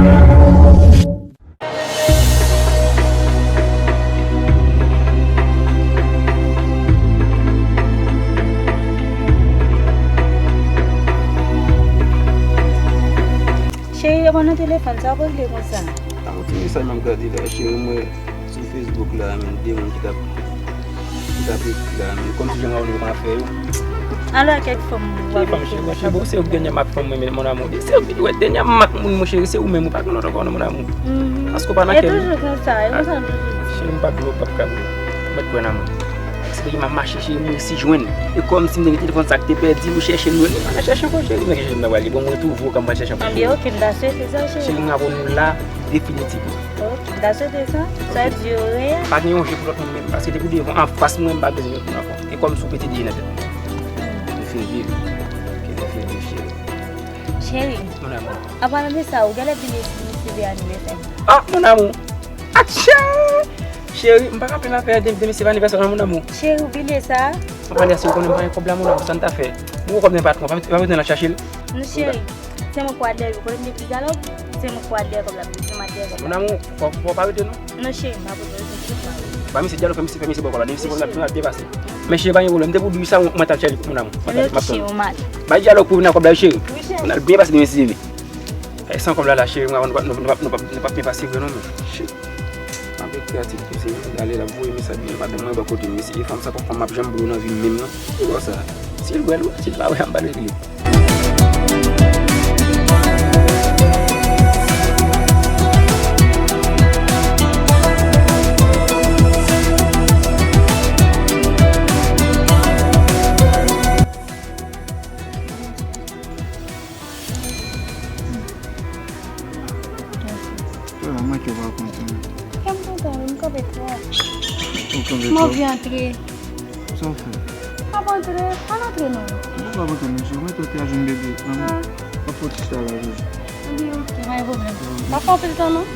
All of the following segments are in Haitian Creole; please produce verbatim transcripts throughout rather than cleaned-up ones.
Cheri, yo pa nan telefòn, sa w regle konsa? A, yon ti mesaj m ap gade la, cheri, mwen sou Facebook la, men de moun ki t ap, ki t ap ekri la, men kòmsi jan w wè nou pa fè yo. Alò, kèk fanm w ap ekri. Cheri, cheri, bon, se ou ki dènyèman ak fanm mwen, men mon amour. Se ou ki wè dènyèman ak moun, mon cheri, se ou menm, ou pa gen lòt ankò, non, mon amour. Paske ou pa nan kè m. E toujou konsa, e konsa toujou. Cheri, m pa vle, ou p ap ka vle. Ou mèt kwè nan mwen. Se peyi m ap mache, cheri, m resi jwenn. E kòmsi m te gen telefòn sa ki te pèdi, m chèche l, m jwenn li, m pa ka chèche ankò, cheri. M chèche m nan pral li. Bon, m retwouve w, kan m pral chèche ankò, cheri. Ebyen, oke, m ta swete sa, cheri. Cheri, m ap wè nou la, definitivman. Oke, m ta swete sa. Sa di yo reyèl. Pa gen yon je pou lòt moun menm, paske te pou devan, anfas mwen, m pa bezwen lòt moun ankò. E kòmsi w pete deje nan tèt mwen. Nou fin viv. Oke, nou fin viv, cheri. Cheri. Mon amour. An palan de sa, ou genlè bliye si misye vle anivèsè m. Ah, mon amour. Atcha! Cheri, m pa ka plenn afè de, de misye anivèsè non, mon amour. Cheri, ou bliye sa? An palan de sa, ou konnen m pa gen kòb la, mon amour, sa n ta fè? M gon kòb nan patwon, pa, pa bezwen al chache l. Non, cheri. Se mwen k ap dèyè, ou konnen m te di dyalòg? Se mwen k ap dèyè kòb la, se mwen k ap dèyè kòb la. Mon amour, fò, fò pa rete non. Non, cheri, m pa bezwen rete, m pa bezwen. Ba misye dyalòg, fè misye, fè misye ba w kòb la, de misye kòb la, nou ap byen pase. Men cheri, pa gen pwoblèm, m te pou di w sa, mwen t ap tchèl pou mon amour. Mwen t ap, m ap tann. Bay dyalòg pou vin ak kòb la, cheri. Wi, cheri. Nou al byen pase de misye. E san kòb la la, cheri, mwen, nou p ap, nou p ap, nou p ap, nou p ap byen pase vre non, men. Shit. Avèk kreyativite, se menm gade l ap voye mesaj, men madanm mwen bò kote m, mesye, e fanm sa pa fanm m ap janm blo nan vi m menm non. Ki bò sa? Si l wè l wè, si l pa wè, m pa regle. Tèlman manke w pa kontan. Kè m kontan wi, m kanpe twòp. Ou kanpe twòp? M anvi antre. Sa w fè? M ap antre. Ann antre non. Ou p ap antre non, cheri. Mwen tou te a jwenn bebe. An. W ap fè ti chita la jodi. Anben, oke, pa gen pwoblèm. Pa fè anpil tan non.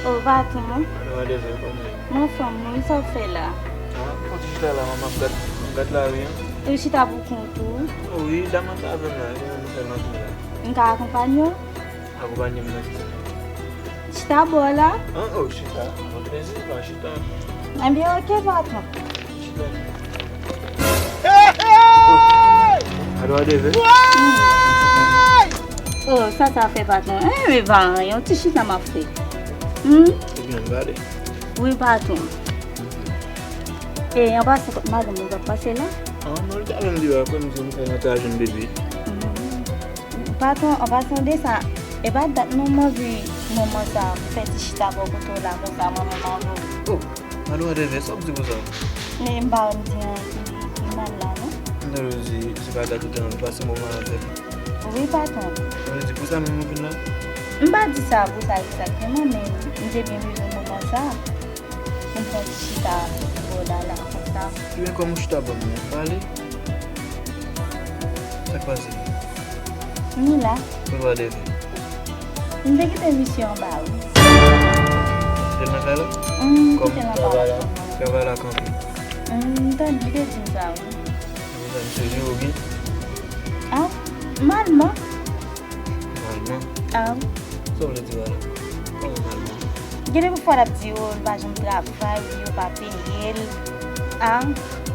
O, patwon. Alo, Adève, kòman w ye? M anfòm, wi, sa w fè la? A, fon ti chita la, m ap gad, m ap gad lari an. Ou chita pou kont ou? O, wi, dam nan t avè m la, li menm nou fè l antre la. M ka akonpanye w? Akonpanye m nan kisa? Chita bò la. An, o, chita. Mwen plezi, pa chita. Ebyen, oke, patwon. Chita. Alo, Adève. O, sa, sa fè patwon. Enben, pa anyen, yon ti chita m ap fè. Hmm? Ebyen, ann gade. Wi, patwon. E, an pasan, kot madanm ou p ap pase la? An, non, li t avè m deyò a, kwè m di m fè rantre a jwenn bebe. Hmm. Patwon, an pasan de sa, e pa dat non m anvi moman sa, pou fè ti chita bò kote w la konsa, mwen menm avè w. O, alo, Adève, sa w di konsa? Men m pa wè m di anyen ki, ki mal la, non. M ta vle di, se pa dat ou te anvi pase moman avè m. Wi, patwon. Sa vle di pou sa menm ou vin la? M pa di sa pou sa egzakteman, men m te byen bezwen moman sa. Pou m fè yon ti chita bò w la, la, konsa. Ebyen, kòm ou chita bò m nan, pale. Sa k pase? M la. Kote w ale? M te kite misye anba, wi. Kite l nan kay la? Mm, kòm kite l anba la. Travay la kanpe. Mm, m tande, li te di m sa, wi. Misye vye oubyen? A, malman. Malman? A, wi. Sa w vle di malman? Kòman malman? Gen de fwa l ap di yo, l pa janm travay, yo pa peye l. A,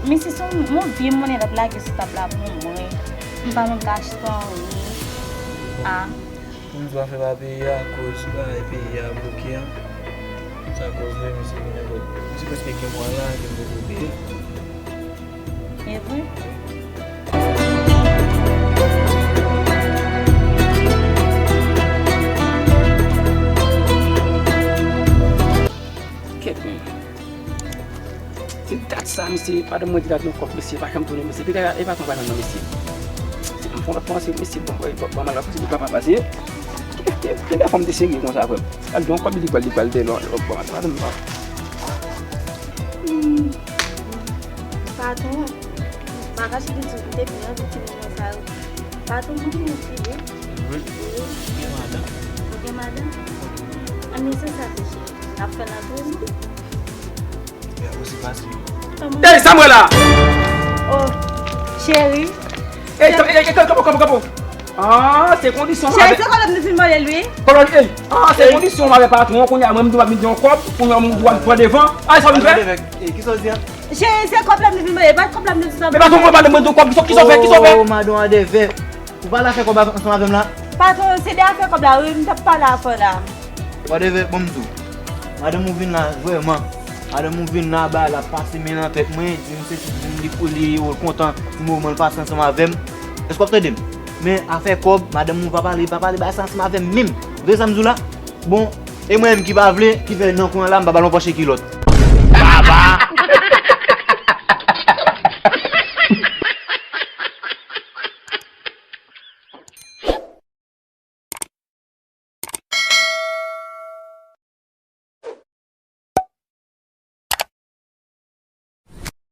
misye se yon, yon vye monnen l ap lage sou tab la pou mwen. M pa menm ka achte anyen. A. Pou m di w afè pa peye a, akoz bagay peyi a bloke an. Sa koz wi, misye vin ankò. Misye prèske gen mwa la, ke m poko peye. E vre? Kèt men. Se dat sa, mesye, madanm mwen te dat yon kòb, mesye, pa janm tounen, mesye. Piga e pa konprann non, mesye. Fon lòt panse, mesye, bon, bon, bon, mal panse, li pa mal pase. Ki, ki, ki lè fanm te serye konsa, frè m? Al gen yon kòb, li pral, li pral de lò, lò, bon, mal, pa tann pa. Hmm. Patwon, m pa kache di w, m te byen anvi timoun sa yo. Patwon, mwen gen yon fi, wi. Wi. Ou gen madanm? Ou gen madanm? An, men se sa, cheri. N ap fè l antre, non? Ey, sa m wè la? Oh, cheri. Ey, kanpe, ey, ey, kanpe, kanpe, kanpe. Ah, se kondisyon m avè. Cheri, se kòb la m te fin mande l, wi. Kòb la, ey. Ah, se kondisyon m avè patwon an, kounye a mwen m di w ap mete yon kòb, kounye a mwen m di w ap pran devan. Ah, sa w vin fè? Ey, kisa w di a? Cheri, se kòb la m te fin mande l, pa kòb la m te fin mande l. Men patwon, mwen pa mande w kòb, kisa, kisa w fè, kisa w fè? Oh, madan Adèvè. Ou pale afè kòb ansanm avè m la? Patwon, se de afè kòb la, wi, m t ap pale avè w la. Whatever, bon, m di w. Madanm ou vin la, vrèman. Madanm ou vin la, bagay la pase men nan tèt mwen, di m se ti moun li, li kontan, ti moman l pase ansanm avè m. Èske w ap tande m? Men afè kòb, madanm ou pa pale, pa pale bagay sa ansanm avè m menm. Ou tande sa m di w la? Bon, e mwen menm ki pa vle, ki fè nan kwen an la, m pa ba l yon pòch kilòt.